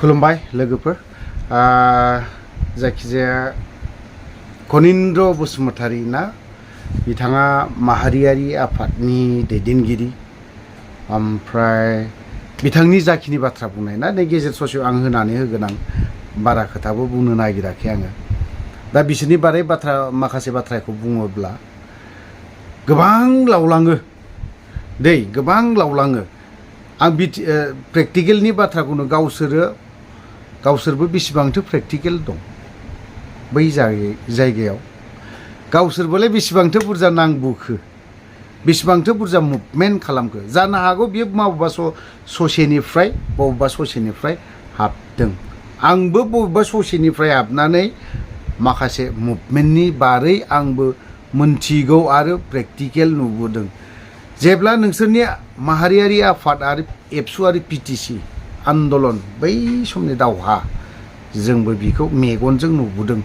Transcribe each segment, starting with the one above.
खुलुमबाय लोगोफोर जायखिजाया कनिन्द्र बसुमतारी ना बिथाङा माहारियारि आफादनि दैदेनगिरि ओमफ्राय बिथांनि जाखिनि बाथ्रा बुंनाय ना नै गेजेर ससेयाव आं होनानै होगोन आं बारा खोथाबो बुंनो नागिराखै आङो दा बिसोरनि बारै बाथ्रा माखासे बाथ्राखौ बुङोब्ला गोबां लावलाङो दै गोबां लावलाङो आं प्रेक्टिकेलनि बाथ्राखौनो गावसोरबो बेसेबांथो प्रेक्टिकेल दं बै जायगायाव गावसोरबोलाय बेसेबांथो बुरजा नांबोखो बेसेबांथो बुरजा मुभमेन्ट खालामखो जानो हागौ बियो बबेबा ससेनिफ्राय हाबदों आंबो बबेबा ससेनिफ्राय हाबनानै माखासे मुभमेन्टनि बारै आंबो मोनथिगौ आरो प्रेक्टिकेल नुबोदों जेब्ला नोंसोरनि माहारियारि आफाद आरो एबसु आरो पिटिसि आन्दलन बै समनि दावहा जोंबो बिखौ मेगनजों नुबोदों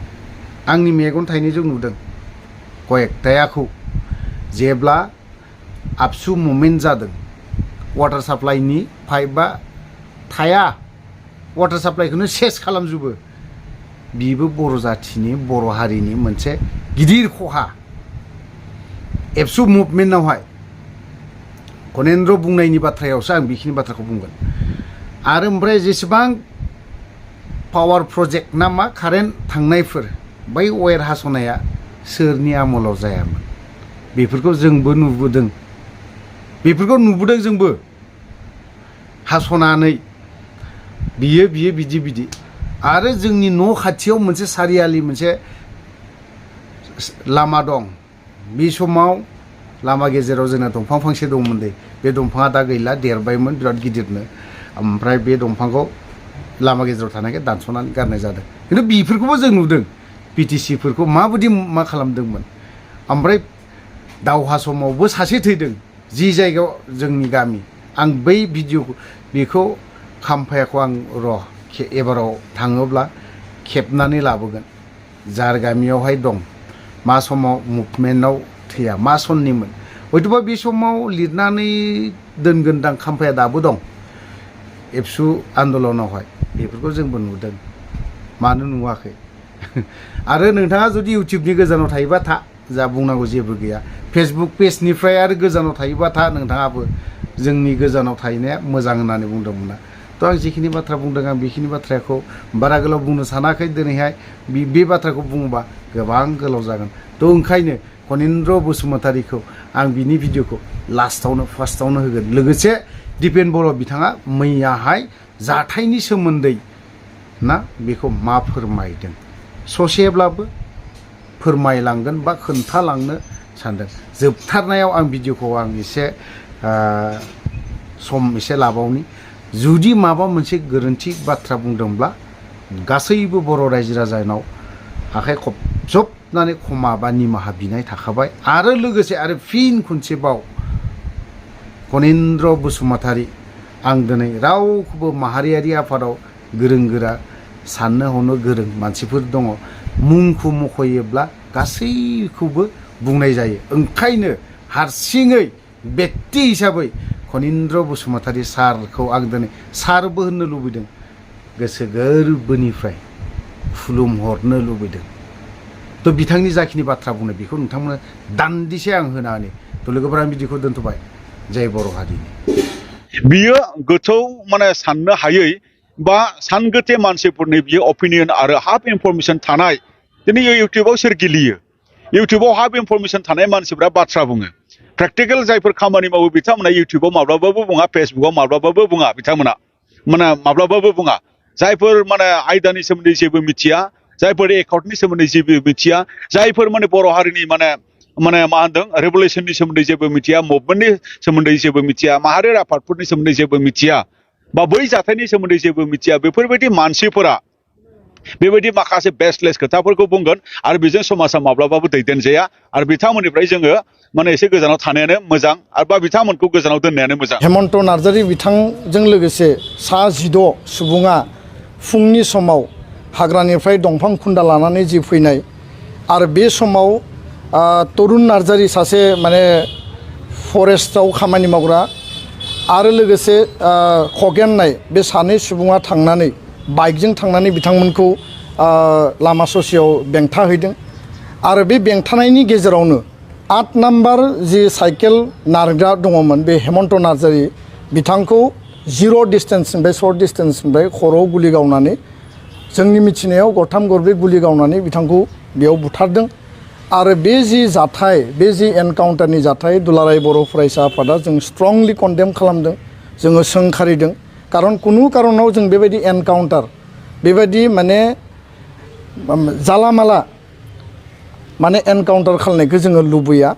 आंनि मेगन थाइनैजों नुदों कयेकतायाखौ जेब्ला आबसु मुभमेन्ट जादों वाटार साप्लाइनि पाइपआ थाया वाटार साप्लाइखौनो सेस खालामजोबो बिबो बर' जाथिनि बर' हारिनि मोनसे गिदिर खहा एबसु मुभमेन्टआवहाय कनेन्द्र बुंनायनि बाथ्रायावसो आं बेखिनि बाथ्राखौ बुंगोन आरो ओमफ्राय जेसेबां पावार प्रजेक्ट ना मा कारेन्ट थांनायफोर बै वायर हास'नाया सोरनि आमलाव जायामोन बेफोरखौ जोंबो नुबोदों जोंबो हास'नानै बियो बिदि आरो जोंनि न' खाथियाव मोनसे सारियालि मोनसे लामा दं बे समाव लामा गेजेराव जोंना दंफां फांसे दंमोन दे बे दंफाङा दा गैला देरबायमोन बिराद गिदिरनो ओमफ्राय बे दंफांखौ लामा गेजेराव थानायखाय दानस'नानै गारनाय जादों खिन्थु बेफोरखौबो जों नुदों पिटिसिफोरखौ माबायदि मा खालामदोंमोन ओमफ्राय दावहा समावबो सासे थैदों जि जायगायाव जोंनि गामि आं बै भिडिअखौ बेखौ खाम्फायाखौ आं एबाराव थाङोब्ला खेबनानै लाबोगोन जार गामियावहाय दं मा समाव मुभमेन्टआव थैया मा सननिमोन हयथ'बा बे समाव लिरनानै दोनगोनदां खाम्फाया दाबो दं एबसु आन्दलनावहाय बेफोरखौ जोंबो नुदों मानो नुवाखै आरो नोंथाङा जुदि इउटिउबनि गोजानाव थायोबा था जा बुंनांगौ जेबो गैया फेसबुक पेजनिफ्राय आरो गोजानाव थायोबा था नोंथाङाबो जोंनि गोजानाव थाहैनाया मोजां होननानै बुंदोंमोन थ' आं जिखिनि बाथ्रा बुंदों आं बेखिनि बाथ्राखौ बारा गोलाव बुंनो सानाखै दिनैहाय बे बाथ्राखौ बुङोबा गोबां गोलाव जागोन थ' ओंखायनो कनिन्द्र बसुमतारीखौ आं बिनि भिडिअखौ फार्स्टआवनो होगोन लोगोसे दिपेन बर' बिथाङा मैयाहाय जाथायनि सोमोन्दै ना बेखौ मा फोरमायदों ससेब्लाबो फोरमायलांगोन बा खोन्थालांनो सानदों जोबथारनायाव आं भिडिअखौ आं एसे सम एसे लाबावनि जुदि माबा मोनसे गोरोन्थि बाथ्रा बुंदोंब्ला गासैबो बर' रायजो राजानाव आखाइ खबजबनानै क्षमा बा निमाहा बिनाय थाखाबाय आरो लोगोसे आरो फिन खनसेबाव कनिन्द्र बसुमतारी आं दिनै रावखौबो माहारियारि आफादाव गोरों गोरा साननो हनो गोरों मानसिफोर दङ मुंखौ मख'योब्ला गासैखौबो बुंनाय जायो ओंखायनो हारसिङै व्यक्ति हिसाबै कनिन्द्र बसुमतारी सारखौ आं दिनै सारबो होननो लुबैदों गोसो गोरबोनिफ्राय खुलुमहरनो लुबैदों थ' बिथांनि जाखिनि बाथ्रा बुंनाय बेखौ नोंथांमोना दान्दिसे आं होनानै थ' लोगोफोरा आं बिदिखौ दोनथ'बाय जय बर' हारिनि बियो गोथौ माने साननो हायै बा सानगोथे मानसिफोरनि बियो अपिनियन आरो हाफ इनफरमेसन थानाय दिनै इउटिउबाव सोर गेलेयो इउटिउबाव हाफ इनफरमेसन थानाय मानसिफ्रा बाथ्रा बुङो प्रेक्टिकेल जायफोर खामानि मावो बिथांमोना इउटिउबाव माब्लाबाबो बुङा फेसबुकाव माब्लाबाबो बुङा बिथांमोना माब्लाबाबो बुङा जायफोर माने आयदानि सोमोन्दै जेबो मिथिया जायफोर एकाउन्टनि सोमोन्दै जेबो मिथिया जायफोर माने बर' हारिनि माने मा होनदों रेभलिउसननि सोमोन्दै जेबो मिथिया मुभमेन्टनि सोमोन्दै जेबो मिथिया माहारियारि आफादफोरनि सोमोन्दै जेबो मिथिया बा बै जाथायनि सोमोन्दै जेबो मिथिया बेफोरबायदि मानसिफोरा बेबायदि माखासे बेसलेस खोथाफोरखौ बुंगोन आरो बेजों समाजा माब्लाबाबो दैदेनजाया आरो बिथांमोननिफ्राय जोङो माने एसे गोजानाव थानायानो मोजां आरो बा बिथांमोनखौ गोजानाव दोननायानो मोजां हेमन्त नार्जारी बिथांजों लोगोसे सा 16 सुबुङा फुंनि समाव हाग्रानिफ्राय दंफां खुन्दा लानानै जि फैनाय आरो बे समाव तरुण नार्जारी सासे माने फरेस्टआव खामानि मावग्रा आरो लोगोसे खगेन नाय बे सानै सुबुङा थांनानै बाइकजों थांनानै बिथांमोनखौ लामा ससेयाव बेंथाहैदों आरो बे बेंथानायनि गेजेरावनो 8 नाम्बार जि साइकेल नारग्रा दङमोन बे हेमन्त नार्जारि बिथांखौ 0 डिस्टेन्सनिफ्राय सर्ट डिस्टेन्सनिफ्राय खर'आव गुलि गावनानै जोंनि मिथिनायाव गरथाम गरब्रै गुलि गावनानै बिथांखौ बेयाव बुथारदों आरो बे जि जाथाय बे जि एनकाउन्टारनि जाथाय दुलाराय बर' फरायसा आफादा जों स्ट्रंलि कन्डेम खालामदों जोङो सोंखारिदों खारन कुनु कारनाव जों बेबायदि एनकाउन्टार बेबायदि माने जाला माला माने एनकाउन्टार खालामनायखौ जोङो लुबैया।